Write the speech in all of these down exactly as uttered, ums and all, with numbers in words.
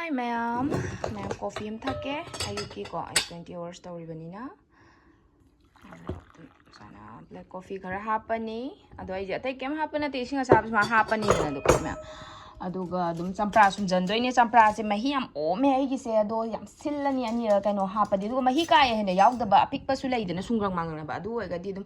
Hi ꯃꯌꯥꯝ, ꯃꯌꯥꯝ coffee ꯑꯃ ꯊꯛꯀꯦ ꯑꯌꯨꯛꯀꯤꯀꯣ, ꯑꯩ twenty hours ꯇꯧꯔꯤꯕꯅꯤꯅ꯫ ꯁꯨꯃꯥꯏꯅ black coffee ꯈꯔ ꯍꯥꯞꯄꯅꯤ꯫ ꯑꯗꯣ ꯑꯩꯁꯦ ꯑꯇꯩ ꯀꯩꯝ ꯍꯥꯞꯄ ꯅꯠꯇꯦ, ꯏꯁꯤꯡ ꯑꯁꯥꯕ ꯁꯨꯃꯥꯏꯅ ꯍꯥꯞꯄꯅꯤꯗꯅ ꯑꯗꯨꯒ ꯃꯌꯥꯝ, ꯑꯗꯨꯒ ꯑꯗꯨꯝ ꯆꯝꯄ꯭ꯔꯥ ꯁꯨꯝꯖꯟꯗꯣꯏꯅꯦ꯫ ꯆꯝꯄ꯭ꯔꯥꯁꯦ ꯃꯍꯤ ꯌꯥꯝ ꯑꯣꯝꯃꯦ ꯑꯩꯒꯤꯁꯦ, ꯑꯗꯣ ꯌꯥꯝ ꯁꯤꯜꯂꯅꯤ ꯑꯅꯤꯔꯛ ꯀꯩꯅꯣ ꯍꯥꯞꯄꯗꯤ꯫ ꯑꯗꯨꯒ ꯃꯍꯤ ꯀꯥ ꯍꯦꯟꯅ ꯌꯥꯎꯗꯕ ꯑꯄꯤꯛꯄꯁꯨ ꯂꯩꯗꯅ, ꯁꯨꯡꯒ꯭ꯔꯪ ꯃꯥꯡꯒ꯭ꯔꯪꯅꯕ, ꯑꯗꯨ ꯑꯣꯏꯔꯒꯗꯤ ꯑꯗꯨꯝ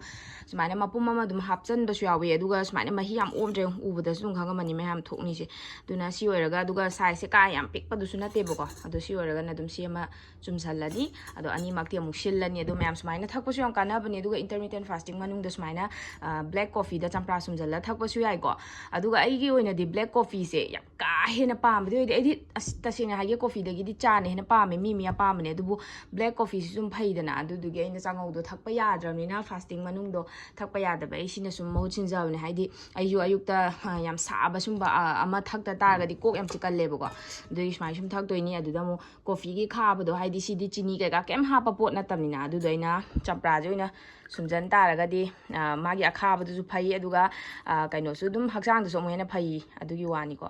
ꯁꯨꯃꯥꯏꯅ ꯃꯄꯨꯝ ꯑꯃ ꯑꯗꯨꯝ ꯍꯥꯞꯆꯟꯕꯁꯨ ꯌꯥꯎꯋꯤ꯫ ꯑꯗꯨꯒ ꯁꯨꯃꯥꯏꯅ ꯃꯍꯤ ꯌꯥꯝ ꯑꯣꯝꯗ꯭ꯔꯦ, ꯎꯕꯗꯁꯨ ꯑꯗꯨꯝ ꯈꯪꯉꯝꯃꯅꯤ ꯃꯌꯥꯝ ꯊꯣꯛꯅꯤꯁꯦ꯫ ꯑꯗꯨꯅ ꯁꯤ ꯑꯣꯏꯔꯒ, ꯑꯗꯨꯒ sizeꯁꯦ ꯀꯥ ꯌꯥꯝ ꯄꯤꯛꯄꯗꯨꯁꯨ ꯅꯠꯇꯦꯕꯀꯣ꯫ ꯑꯗꯣ ꯁꯤ ꯑꯣꯏꯔꯒꯅ ꯑꯗꯨꯝ ꯁꯤ ꯑꯃ ꯆꯨꯝꯁꯜꯂꯅꯤ꯫ ꯑꯗꯣ ꯑꯅꯤꯃꯛꯇꯤ ꯑꯃꯨꯛ ꯁꯤꯜꯂꯅꯤ꯫ ꯑꯗꯣ ꯃꯌꯥꯝ ꯁꯨꯃꯥꯏꯅ ꯊꯛꯄꯁꯨ ꯌꯥꯝ ꯀꯥꯟꯅꯕꯅꯦ꯫ ꯑꯗꯨꯒ intermittent fasting ꯃꯅꯨꯡꯗ ꯁꯨꯃꯥꯏꯅ, ꯑ, black coffeeꯗ ꯆꯝꯄ꯭ꯔꯥ ꯁꯨꯝꯖꯜꯂ ꯊꯛꯄꯁꯨ ꯌꯥꯏꯀꯣ꯫ ꯑꯗꯨꯒ ꯑꯩꯒꯤ ꯑꯣꯏꯅꯗꯤ black coffeeꯁꯦ ꯌꯥꯝ ꯀꯥ ꯍꯦꯟꯅ ꯄꯥꯝꯕꯗꯤ ꯑꯣꯏꯗꯦ꯫ ꯑꯩꯗꯤ ꯑꯁ, ꯇꯁꯦꯡꯅ ꯍꯥꯏꯒꯦ, coffeeꯗꯒꯤꯗꯤ ꯆꯥꯅ ꯍꯦꯟꯅ ꯄꯥꯝꯃꯦ, ꯃꯤ ꯃꯤ ꯑꯄꯥꯝꯕꯅꯦ꯫ ꯑꯗꯨꯕꯨ black coffeeꯁꯤꯁꯨ ꯑꯗꯨꯝ ꯐꯩꯗꯅ, ꯑꯗꯨꯗꯨꯒꯤ ꯑꯩꯅ ꯆꯥꯉꯧꯗꯣ ꯊꯛꯄ ꯌꯥꯗ꯭ꯔꯕꯅꯤꯅ fasting ꯃꯅꯨꯡꯗꯣ ꯊꯛꯄ ꯌꯥꯗꯕ ꯑꯩ ꯁꯤꯅ ꯁꯨꯝ ꯃꯍꯨꯠ ꯁꯤꯟꯖꯕꯅꯦ꯫ ꯍꯥꯏꯗꯤ ꯑꯩꯁꯨ ꯑꯌꯨꯛꯇ, ꯑ, ꯌꯥꯝ ꯁꯥꯕ ꯁꯨꯝꯕ, ꯑ, ꯑꯃ ꯊꯛꯇ ꯇꯥꯔꯒꯗꯤ ꯀꯣꯛ ꯌꯥꯝ ꯆꯤꯛꯀꯜꯂꯦꯕꯀꯣ꯫ ꯑꯗꯨꯒꯤ ꯁꯨꯃꯥꯏꯅ ꯁꯨꯝ ꯊꯛꯇꯣꯏꯅꯤ꯫ ꯑꯗꯨꯗ ꯑꯃꯨꯛ coffeeꯒꯤ ꯈꯥꯕꯗꯣ, ꯍꯥꯏꯗꯤ ꯁꯤꯗꯤ ꯆꯤꯅꯤ ꯀꯩꯀꯥ ꯀꯩꯝ ꯍꯥꯞꯄ ꯄꯣꯠ ꯅꯠꯇꯕꯅꯤꯅ, ꯑꯗꯨꯗꯣ ꯑꯩꯅ ꯆꯝꯄ꯭ꯔꯥꯁꯦ ꯑꯣꯏꯅ ꯁꯨꯝꯖꯟ ꯇꯥꯔꯒꯗꯤ, ꯑ, ꯃꯥꯒꯤ ꯑꯈꯥꯕꯗꯨꯁꯨ ꯐꯩ, ꯑꯗꯨꯒ, ꯑ, ꯀꯩꯅꯣꯁꯨ ꯑꯗꯨꯝ ꯍꯛꯆꯥꯡꯗꯁꯨ ꯑꯃꯨꯛ ꯍꯦꯟꯅ ꯐꯩ ꯑꯗꯨꯒꯤ ꯋꯥꯅꯤꯀꯣ꯫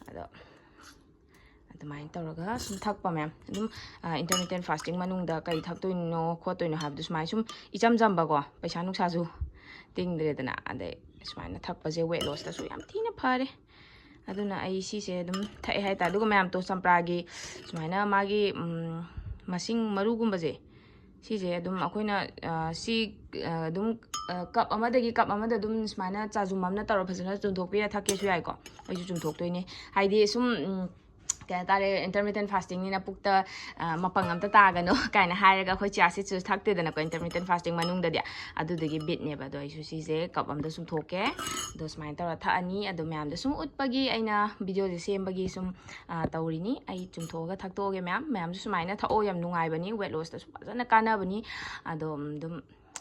ꯑꯗꯣ ꯑꯗꯨꯃꯥꯏꯅ ꯇꯧꯔꯒ ꯁꯨꯝ ꯊꯛꯄ ꯃꯌꯥꯝ꯫ ꯑꯗꯨꯝ, ꯑ, intermittent fasting ꯃꯅꯨꯡꯗ ꯀꯩ ꯊꯛꯇꯣꯏꯅꯣ ꯈꯣꯠꯇꯣꯏꯅꯣ ꯍꯥꯏꯕꯗꯨ ꯁꯨꯃꯥꯏꯅ ꯁꯨꯝ ꯏꯆꯝ ꯆꯝꯕꯀꯣ, ꯄꯩꯁꯥ ꯅꯨꯡꯁꯥꯁꯨ ꯇꯤꯡꯗ꯭ꯔꯦꯗꯅ, ꯑꯗꯩ ꯁꯨꯃꯥꯏꯅ ꯊꯛꯄꯁꯦ weight lossꯇꯁꯨ ꯌꯥꯝ ꯊꯤꯅ ꯐꯔꯦ꯫ ꯑꯗꯨꯅ ꯑꯩ ꯁꯤꯁꯦ ꯑꯗꯨꯝ ꯊꯛꯑꯦ ꯍꯥꯏꯇꯥꯔꯦ꯫ ꯑꯗꯨꯒ ꯃꯌꯥꯝꯗꯣ ꯆꯝꯄ꯭ꯔꯥꯒꯤ ꯁꯨꯃꯥꯏꯅ ꯃꯥꯒꯤ, ꯎꯝ, ꯃꯁꯤꯡ ꯃꯔꯨꯒꯨꯝꯕꯁꯦ, ꯁꯤꯁꯦ ꯑꯗꯨꯝ ꯑꯩꯈꯣꯏꯅ, ꯑ, ꯁꯤ, ꯑ, ꯑꯗꯨꯝ, ꯑ, cup ꯑꯃꯗꯒꯤ cup ꯑꯃꯗ ꯑꯗꯨꯝ ꯁꯨꯃꯥꯏꯅ ꯆꯥꯖꯨꯝ ꯑꯃꯅ ꯇꯧꯔ ꯐꯖꯅ ꯆꯨꯝꯊꯣꯛꯄꯤꯔ ꯊꯛꯀꯦꯁꯨ ꯌꯥꯏꯀꯣ꯫ ꯑꯩꯁꯨ ꯆꯨꯝꯊꯣꯛꯇꯣꯏꯅꯦ꯫ ꯍꯥꯏꯗꯤ ꯁꯨꯝ, ꯎꯝ, ꯀꯩ ꯍꯥꯏꯇꯥꯔꯦ, intermittent fastingꯅꯤꯅ ꯄꯨꯛꯇ, ꯑ, ꯃꯄꯪ ꯑꯝꯇ ꯇꯥꯒꯅꯣ ꯀꯥꯏꯅ ꯍꯥꯏꯔꯒ ꯑꯩꯈꯣꯏ chia seedꯁꯨ ꯊꯛꯇꯦꯗꯅꯀꯣ intermittent fasting ꯃꯅꯨꯡꯗꯗꯤ꯫ ꯑꯗꯨꯗꯨꯒꯤ bitꯅꯦꯕ꯫ ꯑꯗꯣ ꯑꯩꯁꯨ ꯁꯤꯁꯦ cup ꯑꯝꯗ ꯁꯨꯝ ꯊꯣꯛꯀꯦ꯫ ꯑꯗꯣ ꯁꯨꯃꯥꯏꯅ ꯇꯧꯔ ꯊꯛꯑꯅꯤ꯫ ꯑꯗꯣ ꯃꯌꯥꯝꯗ ꯁꯨꯝ ꯎꯠꯄꯒꯤ ꯑꯩꯅ videoꯁꯦ ꯁꯦꯝꯕꯒꯤ ꯁꯨꯝ, ꯑ, ꯇꯧꯔꯤꯅꯤ꯫ ꯑꯩ ꯆꯨꯝꯊꯣꯛꯑꯒ ꯊꯛꯇꯣꯛꯑꯒꯦ ꯃꯌꯥꯝ꯫ ꯃꯌꯥꯝꯁꯨ ꯁꯨꯃꯥꯏꯅ ꯊꯛꯑꯣ, ꯌꯥꯝ ꯅꯨꯡꯉꯥꯏꯕꯅꯤ, weight lossꯇꯁꯨ ꯐꯖꯅ ꯀꯥꯟꯅꯕꯅꯤ꯫ ꯑꯗꯣ, ꯎꯝ, ꯑꯗꯨꯝ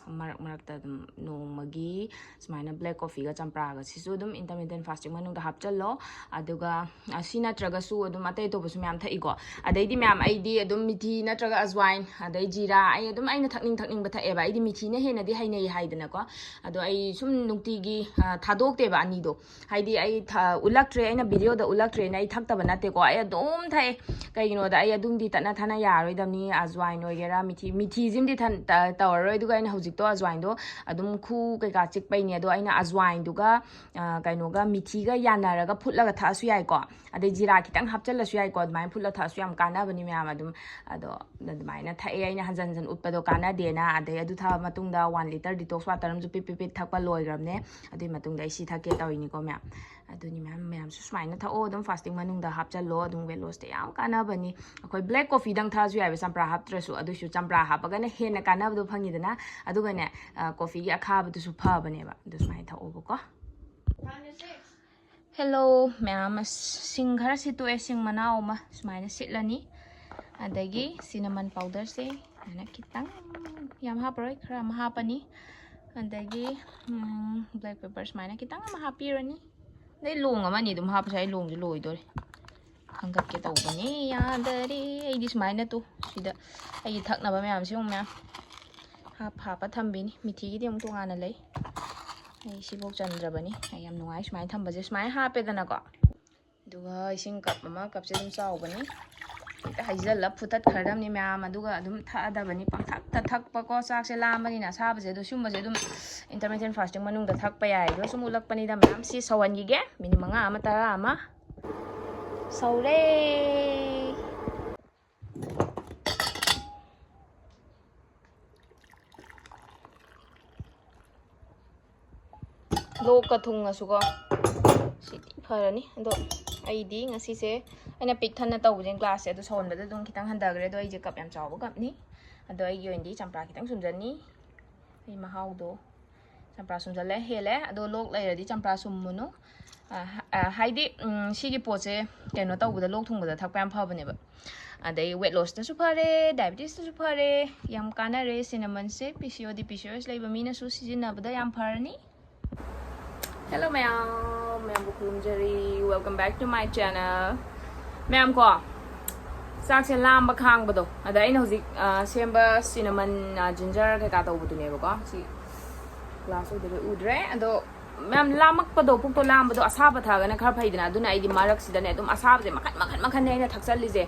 ꯃꯔꯛ ꯃꯔꯛꯇ ꯑꯗꯨꯝ ꯅꯣꯡꯃꯒꯤ ꯁꯨꯃꯥꯏꯅ black coffeeꯒ ꯆꯝꯄ꯭ꯔꯥꯒ ꯁꯤꯁꯨ ꯑꯗꯨꯝ intermittent fasting ꯃꯅꯨꯡꯗ ꯍꯥꯞꯆꯜꯂꯣ꯫ ꯑꯗꯨꯒ ꯑꯁꯤ ꯅꯠꯇ꯭ꯔꯒꯁꯨ ꯑꯗꯨꯝ ꯑꯇꯩ ꯑꯇꯣꯞꯄꯁꯨ ꯃꯌꯥꯝ ꯊꯛꯏꯀꯣ꯫ ꯑꯗꯩꯗꯤ ꯃꯌꯥꯝ ꯑꯩꯗꯤ ꯑꯗꯨꯝ ꯃꯤꯊꯤ ꯅꯠꯇ꯭ꯔꯒ ꯑꯖꯋꯥꯏꯟ, ꯑꯗꯩ ꯖꯤꯔꯥ, ꯑꯩ ꯑꯗꯨꯝ ꯑꯩꯅ ꯊꯛꯅꯤꯡ ꯊꯛꯅꯤꯡꯕ ꯊꯛꯑꯦꯕ꯫ ꯑꯩꯗꯤ ꯃꯤꯊꯤꯅ ꯍꯦꯟꯅꯗꯤ ꯍꯩꯅꯩ ꯍꯥꯏꯗꯅꯀꯣ꯫ ꯑꯗꯣ ꯑꯩ ꯁꯨꯝ ꯅꯨꯡꯇꯤꯒꯤ ꯊꯥꯗꯣꯛꯇꯦꯕ ꯑꯅꯤꯗꯣ꯫ ꯍꯥꯏꯗꯤ ꯑꯩ ꯎꯠꯂꯛꯇ꯭ꯔꯦ, ꯑꯩꯅ videoꯗ ꯎꯠꯂꯛꯇ꯭ꯔꯦꯅ ꯑꯩ ꯊꯛꯇꯕ ꯅꯠꯇꯦꯀꯣ꯫ ꯑꯩ ꯑꯗꯨꯝ ꯊꯛꯑꯦ꯫ ꯀꯩꯒꯤꯅꯣꯗ ꯑꯩ ꯑꯗꯨꯝꯗꯤ ꯇꯠꯅ ꯊꯥꯅ ꯌꯥꯔꯣꯏꯗꯕꯅꯤ꯫ ꯑꯖꯋꯥꯏꯟ ꯑꯣꯏꯒꯦꯔꯥ, ꯃꯤꯊꯤ, ꯃꯤꯊꯤꯁꯤꯃꯗꯤ ꯇꯧꯔꯔꯣꯏ꯫ ꯑꯗꯨꯒ ꯑꯩꯅ ꯍꯧꯖꯤꯛꯇꯣ ꯑꯖꯋꯥꯏꯟꯗꯣ ꯑꯗꯨꯝ ꯈꯨ ꯀꯩꯀꯥ ꯆꯤꯛꯄꯩꯅꯦ꯫ ꯑꯗꯣ ꯑꯩꯅ ꯑꯖꯋꯥꯏꯟꯗꯨꯒ ꯀꯩꯅꯣꯒ ꯃꯤꯊꯤꯒ ꯌꯥꯟꯅꯔꯒ ꯐꯨꯠꯂꯒ ꯊꯛꯑꯁꯨ ꯌꯥꯏꯀꯣ꯫ ꯑꯗꯩ ꯖꯤꯔꯥ ꯈꯤꯇꯪ ꯍꯥꯞꯆꯜꯂꯁꯨ ꯌꯥꯏꯀꯣ꯫ ꯑꯗꯨꯃꯥꯏꯅ ꯐꯨꯠꯂ ꯊꯛꯑꯁꯨ ꯌꯥꯝ ꯀꯥꯟꯅꯕꯅꯤ ꯃꯌꯥꯝ꯫ ꯑꯗꯨꯝ ꯑꯗꯣ ꯑꯗꯨꯃꯥꯏꯅ ꯊꯛꯑꯦ꯫ ꯑꯩꯅ ꯍꯟꯖꯟ ꯍꯟꯖꯟ ꯎꯠꯄꯗꯣ ꯀꯥꯟꯅꯗꯦꯅ꯫ ꯑꯗꯩ ꯑꯗꯨ ꯊꯛꯑ ꯃꯇꯨꯡꯗ one litre detox water ꯑꯃꯁꯨ ꯄꯤꯠ ꯄꯤꯠ ꯄꯤꯠ ꯊꯛꯄ ꯂꯣꯏꯈ꯭ꯔꯕꯅꯦ꯫ ꯑꯗꯨꯏ ꯃꯇꯨꯡꯗ ꯑꯩ ꯁꯤ ꯊꯛꯀꯦ ꯇꯧꯔꯤꯅꯤꯀꯣ ꯃꯌꯥꯝ꯫ ꯑꯗꯨꯅꯤ ꯃꯌꯥꯝ, ꯃꯌꯥꯝꯁꯨ ꯁꯨꯃꯥꯏꯅ ꯊꯛꯑꯣ꯫ ꯑꯗꯨꯝ fasting ꯃꯅꯨꯡꯗ ꯍꯥꯞꯆꯜꯂꯣ꯫ ꯑꯗꯨꯝ weight lossꯇ ꯌꯥꯝ ꯀꯥꯟꯅꯕꯅꯤ꯫ ꯑꯩꯈꯣꯏ black coffeeꯗꯪ ꯊꯛꯑꯁꯨ ꯌꯥꯏꯕ, ꯆꯝꯄ꯭ꯔꯥ ꯍꯥꯞꯇ꯭ꯔꯁꯨ꯫ ꯑꯗꯨꯏꯁꯨ ꯆꯝꯄ꯭ꯔꯥ ꯍꯥꯞꯄꯒꯅ ꯍꯦꯟꯅ ꯀꯥꯟꯅꯕꯗꯣ ꯐꯪꯉꯤꯗꯅ꯫ ꯑꯗꯨꯒꯅꯦ, coffeeꯒꯤ ꯑꯈꯥꯕꯗꯨꯁꯨ ꯐꯕꯅꯦꯕ꯫ ꯑꯗꯨ ꯁꯨꯃꯥꯏꯅ ꯊꯛꯑꯣꯕꯀꯣ꯫ Hello ꯃꯌꯥꯝ, ꯁꯤꯡ ꯈꯔ ꯁꯤꯠꯇꯣꯛꯑꯦ꯫ ꯁꯤꯡ ꯃꯅꯥꯎ ꯑꯃ ꯁꯨꯃꯥꯏꯅ ꯁꯤꯠꯂꯅꯤ꯫ ꯑꯗꯒꯤ cinnamon powderꯁꯦ ꯁꯨꯃꯥꯏꯅ ꯈꯤꯇꯪ, ꯌꯥꯝ ꯍꯥꯞꯄꯔꯣꯏ, ꯈꯔ ꯑꯃ ꯍꯥꯞꯄꯅꯤ꯫ ꯑꯗꯒꯤ black pepper ꯁꯨꯃꯥꯏꯅ ꯈꯤꯇꯪ ꯑꯃ ꯍꯥꯞꯄꯤꯔꯅꯤ꯫ ꯑꯗꯩ ꯂꯣꯡ ꯑꯃꯅꯤ ꯑꯗꯨꯝ ꯍꯥꯞꯄꯁꯨ ꯌꯥꯏ, ꯂꯣꯡꯁꯦ ꯂꯣꯏꯗꯣꯔꯦ꯫ ꯈꯟꯒꯠꯀꯦ ꯇꯧꯕꯅꯤ, ꯌꯥꯗꯔꯦ꯫ ꯑꯩꯗꯤ ꯁꯨꯃꯥꯏꯅ ꯇꯨ ꯁꯤꯗ ꯑꯩꯒꯤ ꯊꯛꯅꯕ ꯃꯌꯥꯝꯁꯦ ꯑꯃꯨꯛ ꯃꯌꯥꯝ ꯍꯥꯞ ꯍꯥꯞꯄ ꯊꯝꯕꯤꯅꯤ꯫ ꯃꯤꯊꯤꯒꯤꯗꯤ ꯑꯃꯨꯛ ꯇꯣꯉꯥꯟꯅ ꯂꯩ꯫ ꯑꯩ ꯁꯤꯐꯥꯎ ꯆꯟꯗ꯭ꯔꯕꯅꯤ꯫ ꯑꯩ ꯌꯥꯝ ꯅꯨꯡꯉꯥꯏ ꯁꯨꯃꯥꯏꯅ ꯊꯝꯕꯁꯦ꯫ ꯁꯨꯃꯥꯏꯅ ꯍꯥꯞꯄꯦꯗꯅꯀꯣ꯫ ꯑꯗꯨꯒ ꯏꯁꯤꯡ cup ꯑꯃ, cupꯁꯦ ꯑꯗꯨꯝ ꯆꯥꯎꯕꯅꯤ, ꯍꯦꯛꯇ ꯍꯩꯖꯜꯂ ꯐꯨꯠꯇꯠꯈ꯭ꯔꯗꯕꯅꯤ ꯃꯌꯥꯝ꯫ ꯑꯗꯨꯒ ꯑꯗꯨꯝ ꯊꯛꯑꯗꯕꯅꯤ꯫ ꯄꯪꯊꯛꯇ ꯊꯛꯄꯀꯣ꯫ ꯆꯥꯛꯁꯦ ꯂꯥꯝꯕꯅꯤꯅ ꯑꯁꯥꯕꯁꯦ꯫ ꯑꯗꯣ ꯁꯨꯝꯕꯁꯦ ꯑꯗꯨꯝ intermittent fasting ꯃꯅꯨꯡꯗ ꯊꯛꯄ ꯌꯥꯏ꯫ ꯑꯗꯣ ꯁꯨꯝ ꯎꯠꯂꯛꯄꯅꯤꯗ ꯃꯌꯥꯝ꯫ ꯁꯤ ꯁꯧꯍꯟꯈꯤꯒꯦ minute ꯃꯉꯥ ꯑꯃ, ꯇꯔꯥ ꯑꯃ꯫ ꯁꯧꯔꯦ꯫ ꯂꯣꯛꯀ ꯊꯨꯡꯉꯁꯨꯀꯣ, ꯁꯤꯗꯤ ꯐꯔꯅꯤ꯫ ꯑꯗꯣ ꯑꯩꯗꯤ ꯉꯁꯤꯁꯦ ꯑꯩꯅ ꯄꯤꯛ ꯊꯟꯅ ꯇꯧꯕꯁꯦ glassꯁꯦ, ꯑꯗꯨ ꯁꯧꯍꯟꯕꯗ ꯑꯗꯨꯝ ꯈꯤꯇꯪ ꯍꯟꯊꯈ꯭ꯔꯦ꯫ ꯑꯗꯣ ꯑꯩꯁꯦ cup ꯌꯥꯝ ꯆꯥꯎꯕ cupꯅꯤ꯫ ꯑꯗꯣ ꯑꯩꯒꯤ ꯑꯣꯏꯅꯗꯤ ꯆꯝꯄ꯭ꯔꯥ ꯈꯤꯇꯪ ꯁꯨꯝꯖꯟꯅꯤ꯫ ꯑꯩ ꯃꯍꯥꯎꯗꯣ ꯆꯝꯄ꯭ꯔꯥ ꯁꯨꯝꯖꯜꯂꯦ ꯍꯦꯜꯂꯦ꯫ ꯑꯗꯣ ꯂꯣꯛ ꯂꯩꯔꯗꯤ ꯆꯝꯄ꯭ꯔꯥ ꯁꯨꯝꯃꯨꯅꯨ꯫ ꯑ, ꯑ, ꯍꯥꯏꯗꯤ, ꯎꯝ, ꯁꯤꯒꯤ ꯄꯣꯠꯁꯦ ꯀꯩꯅꯣ ꯇꯧꯕꯗ, ꯂꯣꯛ ꯊꯨꯡꯕꯗ ꯊꯛꯄ ꯌꯥꯝ ꯐꯕꯅꯦꯕ꯫ ꯑꯗꯩ weight lossꯇꯁꯨ ꯐꯔꯦ, diabetesꯇꯁꯨ ꯐꯔꯦ, ꯌꯥꯝ ꯀꯥꯟꯅꯔꯦ cinnamon ꯁꯦ꯫ P C O D, P C O S ꯂꯩꯕ ꯃꯤꯅꯁꯨ ꯁꯤꯖꯤꯟꯅꯕꯗ ꯌꯥꯝ ꯐꯔꯅꯤ꯫ Hello ꯃꯌꯥꯝ, ꯃꯌꯥꯝꯕꯨ ꯈꯨꯔꯨꯝꯖꯔꯤ꯫ Welcome back to my channel꯫ ꯃꯌꯥꯝ ꯀꯣ, ꯆꯥꯛꯁꯦ ꯂꯥꯝꯕ ꯈꯥꯡꯕꯗꯣ, ꯑꯗ ꯑꯩꯅ ꯍꯧꯖꯤꯛ, ꯑ, ꯁꯦꯝꯕ cinnamon, ꯑ, ginger ꯀꯩꯀꯥ ꯇꯧꯕꯗꯨꯅꯦꯕꯀꯣ꯫ ꯁꯤ glass ꯑꯣꯏꯗꯕꯩ ꯎꯗ꯭ꯔꯦ꯫ ꯑꯗꯣ ꯃꯌꯥꯝ ꯂꯥꯝꯃꯛꯄꯗꯣ, ꯄꯨꯛꯇꯣ ꯂꯥꯝꯕꯗꯣ, ꯑꯁꯥꯕ ꯊꯛꯑꯒꯅ ꯈꯔ ꯐꯩꯗꯅ꯫ ꯑꯗꯨꯅ ꯑꯩꯗꯤ ꯃꯔꯛꯁꯤꯗꯅꯦ ꯑꯗꯨꯝ ꯑꯁꯥꯕꯁꯦ ꯃꯈꯟ ꯃꯈꯟ ꯃꯈꯟꯅꯦ ꯑꯩꯅ ꯊꯛꯆꯜꯂꯤꯁꯦ꯫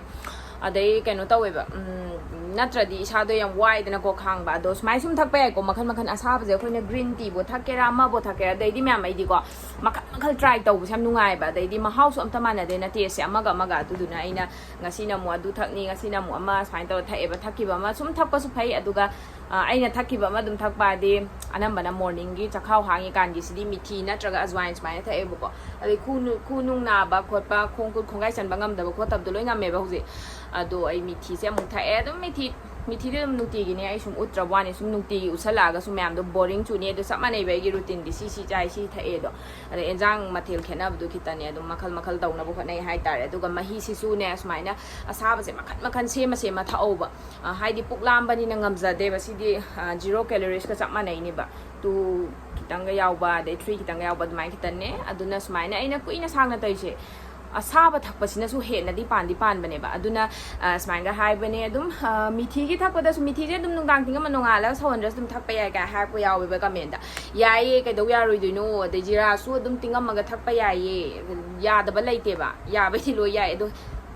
ꯑꯗꯩ ꯀꯩꯅꯣ ꯇꯧꯋꯦꯕ, ꯎꯝ, ꯅꯠꯇ꯭ꯔꯗꯤ ꯏꯁꯥꯗꯣ ꯌꯥꯝ ꯋꯥꯏꯗꯅꯀꯣ ꯈꯥꯡꯕ꯫ ꯑꯗꯣ ꯁꯨꯃꯥꯏꯅ ꯁꯨꯝ ꯊꯛꯄ ꯌꯥꯏꯀꯣ, ꯃꯈꯟ ꯃꯈꯟ ꯑꯁꯥꯕꯁꯦ꯫ ꯑꯩꯈꯣꯏꯅ green teaꯕꯨ ꯊꯛꯀꯦꯔꯥ, ꯑꯃꯕꯨ ꯊꯛꯀꯦꯔꯥ, ꯑꯗꯩꯗꯤ ꯃꯌꯥꯝ ꯑꯩꯗꯤꯀꯣ ꯃꯈꯟ ꯃꯈꯜ try ꯇꯧꯕꯁꯦ ꯌꯥꯝ ꯅꯨꯡꯉꯥꯏꯕ꯫ ꯑꯗꯩꯗꯤ ꯃꯍꯥꯎꯁꯨ ꯑꯝꯇ ꯃꯥꯟꯅꯗꯦꯅ tasteꯁꯦ ꯑꯃꯒ ꯑꯃꯒ꯫ ꯑꯗꯨꯗꯨꯅ ꯑꯩꯅ ꯉꯁꯤꯅ ꯑꯃꯨꯛ ꯑꯗꯨ ꯊꯛꯅꯤ, ꯉꯁꯤꯅ ꯑꯃꯨꯛ ꯑꯃ, ꯁꯨꯃꯥꯏꯅ ꯇꯧꯔ ꯊꯛꯑꯦꯕ꯫ ꯊꯛꯈꯤꯕ ꯑꯃ ꯁꯨꯝ ꯊꯛꯄꯁꯨ ꯐꯩ, ꯑꯗꯨꯒ, ꯑ, ꯑꯩꯅ ꯊꯛꯈꯤꯕ ꯑꯃ ꯑꯗꯨꯝ ꯊꯛꯄ ꯍꯥꯏꯗꯤ ꯑꯅꯝꯕꯅ morningꯒꯤ ꯆꯈꯥꯎ ꯍꯥꯡꯉꯤꯀꯥꯟꯒꯤꯁꯤꯗꯤ ꯃꯤꯊꯤ ꯅꯠꯇ꯭ꯔꯒ ꯑꯖꯋꯥꯏꯟ ꯁꯨꯃꯥꯏꯅ ꯊꯛꯑꯦꯕꯀꯣ꯫ ꯑꯗꯩ ꯈꯨ ꯅꯨ-, ꯈꯨ ꯅꯨꯡ ꯅꯥꯕ ꯈꯣꯠꯄ, ꯈꯣꯡ ꯈꯨꯠ ꯈꯣꯡꯒꯥꯏ ꯆꯟꯕ ꯉꯝꯗꯕ ꯈꯣꯠꯇꯕꯗꯣ ꯂꯣꯏ ꯉꯝꯃꯦꯕ ꯍꯧꯖꯤꯛ꯫ ꯑꯗꯣ ꯑꯩ ꯃꯤꯊꯤꯁꯦ ꯑꯃꯨꯛ ꯊꯛꯑꯦ꯫ ꯑꯗꯨꯝ ꯃꯤꯊꯤ, ꯃꯤꯊꯤꯗꯤ ꯑꯗꯨꯝ ꯅꯨꯡꯇꯤꯒꯤꯅꯦ, ꯑꯩ ꯁꯨꯝ ꯎꯠꯇ꯭ꯔꯕ ꯋꯥꯅꯤ, ꯁꯨꯝ ꯅꯨꯡꯇꯤꯒꯤ ꯎꯠꯁꯜꯂꯛꯑꯒꯁꯨ ꯃꯌꯥꯝꯗꯣ boring ꯆꯨꯅꯤ꯫ ꯑꯗꯣ ꯆꯞ ꯃꯥꯟꯅꯩꯕ ꯑꯩꯒꯤ routineꯗꯤ, ꯁꯤ ꯁꯤ ꯆꯥꯏ, ꯁꯤ ꯊꯛꯑꯦ꯫ ꯑꯗꯣ ꯑꯗꯩ ꯑꯦꯟꯖꯥꯡ ꯃꯊꯦꯜ ꯈꯦꯠꯅꯕꯗꯨ ꯈꯤꯇꯅꯦ ꯑꯗꯨꯝ ꯃꯈꯜ ꯃꯈꯜ ꯇꯧꯅꯕ ꯍꯣꯠꯅꯩ ꯍꯥꯏꯇꯥꯔꯦ꯫ ꯑꯗꯨꯒ ꯃꯍꯤꯁꯤꯁꯨꯅꯦ ꯁꯨꯃꯥꯏꯅ ꯑꯁꯥꯕꯁꯦ ꯃꯈꯟ ꯃꯈꯟ ꯁꯦꯝꯃ ꯁꯦꯝꯃ ꯊꯛꯍꯧꯕ꯫ ꯑ, ꯍꯥꯏꯗꯤ ꯄꯨꯛ ꯂꯥꯝꯕꯅꯤꯅ ꯉꯝꯖꯗꯦꯕ꯫ ꯁꯤꯗꯤ, ꯑ, zero caloriesꯀ ꯆꯞ ꯃꯥꯟꯅꯩꯅꯦꯕ꯫ Two ꯈꯤꯇꯪꯒ ꯌꯥꯎꯕ, ꯑꯗꯩ three ꯈꯤꯇꯪꯒ ꯌꯥꯎꯕ, ꯑꯗꯨꯃꯥꯏꯅ ꯈꯤꯇꯪꯅꯦ꯫ ꯑꯗꯨꯅ ꯁꯨꯃꯥꯏꯅ ꯑꯩꯅ ꯀꯨꯏꯅ ꯁꯥꯡꯅ ꯇꯧꯔꯤꯁꯦ, ꯑꯁꯥꯕ ꯊꯛꯄꯁꯤꯅꯁꯨ ꯍꯦꯟꯅꯗꯤ ꯄꯥꯟꯗꯤ ꯄꯥꯟꯕꯅꯦꯕ꯫ ꯑꯗꯨꯅ, ꯑ, ꯁꯨꯃꯥꯏꯅꯒ ꯍꯥꯏꯕꯅꯦ ꯑꯗꯨꯝ, ꯑ, ꯃꯤꯊꯤꯒꯤ ꯊꯛꯄꯗꯁꯨ, ꯃꯤꯊꯤꯁꯦ ꯑꯗꯨꯝ ꯅꯨꯡꯗꯥꯡ ꯇꯤꯡꯉꯝꯃ ꯅꯣꯡꯉꯥꯜꯂꯒ ꯁꯧꯍꯟꯗ꯭ꯔꯁꯨ ꯑꯗꯨꯝ ꯊꯛꯄ ꯌꯥꯏ ꯀꯥꯏ ꯍꯥꯏꯔꯛꯄ ꯌꯥꯎꯋꯦꯕ commentꯗ꯫ ꯌꯥꯏꯌꯦ, ꯀꯩꯗꯧ ꯌꯥꯔꯣꯏꯗꯣꯏꯅꯣ? ꯑꯗꯩ ꯖꯤꯔꯥꯁꯨ ꯑꯗꯨꯝ ꯇꯤꯡꯉꯝꯃꯒ ꯊꯛꯄ ꯌꯥꯏꯌꯦ, ꯌꯥꯗꯕ ꯂꯩꯇꯦꯕ, ꯌꯥꯕꯩꯗꯤ ꯂꯣꯏ ꯌꯥꯏ꯫ ꯑꯗꯣ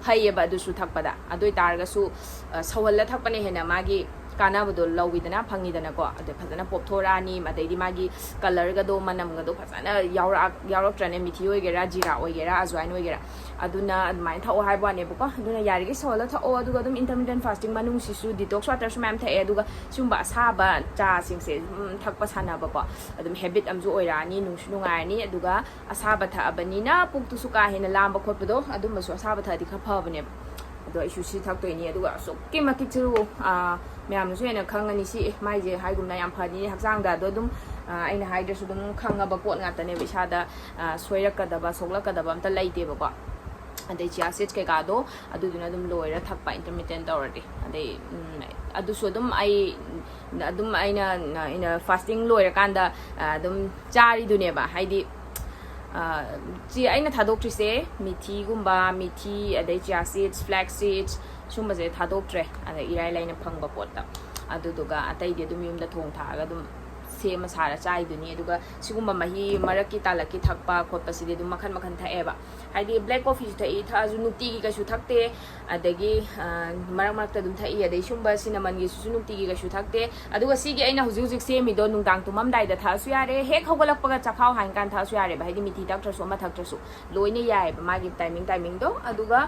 ꯐꯩꯌꯦꯕ ꯑꯗꯨꯁꯨ ꯊꯛꯄꯗ꯫ ꯑꯗꯨ ꯑꯣꯏꯇꯥꯔꯒꯁꯨ, ꯑ, ꯁꯧꯍꯜꯂ ꯊꯛꯄꯅ ꯍꯦꯟꯅ ꯃꯥꯒꯤ ꯀꯥꯟꯅꯕꯗꯣ ꯂꯧꯋꯤꯗꯅ, ꯐꯪꯉꯤꯗꯅꯀꯣ꯫ ꯑꯗꯩ ꯐꯖꯅ ꯄꯣꯞꯊꯣꯔꯛꯑꯅꯤ, ꯑꯗꯩꯗꯤ ꯃꯥꯒꯤ colourꯒꯗꯣ, ꯃꯅꯝꯒꯗꯣ ꯐꯖꯅ ꯌꯥꯎꯔꯛꯑ-, ꯌꯥꯎꯔꯛꯇ꯭ꯔꯅꯦ, ꯃꯤꯊꯤ ꯑꯣꯏꯒꯦꯔꯥ, ꯖꯤꯔꯥ ꯑꯣꯏꯒꯦꯔꯥ, ꯑꯖꯋꯥꯏꯟ ꯑꯣꯏꯒꯦꯔꯥ꯫ ꯑꯗꯨꯅ ꯑꯗꯨꯃꯥꯏꯅ ꯊꯛꯑꯣ ꯍꯥꯏꯕ ꯋꯥꯅꯦꯕꯀꯣ꯫ ꯑꯗꯨꯅ ꯌꯥꯔꯤꯈꯩ ꯁꯧꯍꯜꯂ ꯊꯛꯑꯣ꯫ ꯑꯗꯨꯒ ꯑꯗꯨꯝ intermittent fasting ꯃꯅꯨꯡꯁꯤꯁꯨ detox waterꯁꯨ ꯃꯌꯥꯝ ꯊꯛꯑꯦ꯫ ꯑꯗꯨꯒ ꯁꯤꯒꯨꯝꯕ ꯑꯁꯥꯕ ꯆꯥꯁꯤꯡꯁꯦ, ꯎꯝ, ꯊꯛꯄ ꯁꯥꯟꯅꯕꯀꯣ, ꯑꯗꯨꯝ habit ꯑꯃꯁꯨ ꯑꯣꯏꯔꯛꯑꯅꯤ, ꯅꯨꯡꯁꯨ ꯅꯨꯡꯉꯥꯏꯔꯅꯤ꯫ ꯑꯗꯨꯒ ꯑꯁꯥꯕ ꯊꯛꯑꯕꯅꯤꯅ ꯄꯨꯛꯇꯨꯁꯨ ꯀꯥ ꯍꯦꯟꯅ ꯂꯥꯝꯕ ꯈꯣꯠꯄꯗꯣ, ꯑꯗꯨꯝꯕꯁꯨ ꯑꯁꯥꯕ ꯊꯛꯑꯗꯤ ꯈꯔ ꯐꯕꯅꯦꯕ꯫ ꯑꯗꯣ ꯑꯩꯁꯨ ꯁꯤ ꯊꯛꯇꯣꯏꯅꯤ꯫ ꯑꯗꯨꯒ ꯑꯁꯨꯛꯀꯤ ꯃꯇꯤꯛꯁꯨ, ꯑꯥ, ꯃꯌꯥꯝꯅꯁꯨ ꯍꯦꯟꯅ ꯈꯪꯉꯅꯤ, ꯁꯤ, ꯑꯦ, ꯃꯥꯏꯁꯦ ꯍꯥꯏꯒꯨꯝꯅ ꯌꯥꯝ ꯐꯅꯤ ꯍꯛꯆꯥꯡꯗ꯫ ꯑꯗꯣ ꯑꯗꯨꯝ ꯑꯩꯅ ꯍꯥꯏꯗ꯭ꯔꯁꯨ ꯑꯗꯨꯝ ꯈꯪꯉꯕ ꯄꯣꯠ ꯉꯥꯛꯇꯅꯦꯕ꯫ ꯏꯁꯥꯗ ꯁꯣꯏꯔꯛꯀꯗꯕ, ꯁꯣꯛꯂꯛꯀꯗꯕ ꯑꯝꯇ ꯂꯩꯇꯦꯕꯀꯣ꯫ ꯑꯗꯩ chia seeds ꯀꯩꯀꯥꯗꯣ ꯑꯗꯨꯗꯨꯅ ꯑꯗꯨꯝ ꯂꯣꯏꯔ ꯊꯛꯄ, intermittent ꯇꯧꯔꯗꯤ꯫ ꯑꯗꯩ ꯑꯗꯨꯁꯨ ꯑꯗꯨꯝ ꯑꯩ ꯑꯗꯨꯝ ꯑꯩꯅ ꯑꯩꯅ ꯐꯥꯁꯇꯤꯡ ꯂꯣꯏꯔꯀꯥꯟꯗ ꯑꯗꯨꯝ ꯆꯥꯔꯤꯗꯨꯅꯦꯕ꯫ ꯍꯥꯏꯗꯤ ꯁꯤ ꯑꯩꯅ ꯊꯥꯗꯣꯛꯇ꯭ꯔꯤꯁꯦ ꯃꯤꯊꯤꯒꯨꯝꯕ, ꯃꯤꯊꯤ, ꯑꯗꯩ chia seeds, flax seeds, ꯁꯨꯝꯕꯁꯦ ꯊꯥꯗꯣꯛꯇ꯭ꯔꯦ꯫ ꯑꯗ ꯏꯔꯥꯏ ꯂꯥꯏꯅ ꯐꯪꯕ ꯄꯣꯠꯇ꯫ ꯑꯗꯨꯗꯨꯒ ꯑꯇꯩꯗꯤ ꯑꯗꯨꯝ ꯌꯨꯝꯗ ꯊꯣꯡ ꯊꯥꯛꯑꯒ ꯑꯗꯨꯝ ꯁꯦꯝꯃ ꯁꯥꯔ ꯆꯥꯏꯗꯨꯅꯤ꯫ ꯑꯗꯨꯒ ꯁꯤꯒꯨꯝꯕ ꯃꯍꯤ ꯃꯔꯛꯀꯤ ꯇꯥꯂꯛꯀꯤ ꯊꯛꯄ ꯈꯣꯠꯄꯁꯤꯗꯤ ꯑꯗꯨꯝ ꯃꯈꯟ ꯃꯈꯟ ꯊꯛꯑꯦꯕ꯫ ꯍꯥꯏꯗꯤ black coffeeꯁꯨ ꯊꯛꯏ, ꯊꯛꯑꯁꯨ ꯅꯨꯡꯇꯤꯒꯤ ꯀꯩꯁꯨ ꯊꯛꯇꯦ꯫ ꯑꯗꯒꯤ ꯃꯔꯛ ꯃꯔꯛꯇ ꯑꯗꯨꯝ ꯊꯛꯏ꯫ ꯑꯗꯩ ꯁꯨꯝꯕ cinnamonꯒꯤꯁꯤꯁꯨ ꯅꯨꯡꯇꯤꯒꯤ ꯀꯩꯁꯨ ꯊꯛꯇꯦ꯫ ꯑꯗꯨꯒ ꯁꯤꯒꯤ ꯑꯩꯅ ꯍꯧꯖꯤꯛ ꯍꯧꯖꯤꯛ ꯁꯦꯝꯃꯤꯗꯣ ꯅꯨꯡꯗꯥꯡ ꯇꯨꯝꯃꯝꯗꯥꯏꯗ ꯊꯛꯑꯁꯨ ꯌꯥꯔꯦ, ꯍꯦꯛ ꯍꯧꯒꯠꯂꯛꯄꯒ ꯆꯥꯛꯈꯥꯎ ꯍꯥꯡꯉꯤꯀꯥꯟꯗ ꯊꯛꯑꯁꯨ ꯌꯥꯔꯦꯕ꯫ ꯍꯥꯏꯗꯤ ꯃꯤꯊꯤ ꯊꯛꯇ꯭ꯔꯁꯨ ꯑꯃ ꯊꯛꯇ꯭ꯔꯁꯨ ꯂꯣꯏꯅ ꯌꯥꯏꯑꯕ ꯃꯥꯒꯤ timing timingꯗꯣ꯫ ꯑꯗꯨꯒ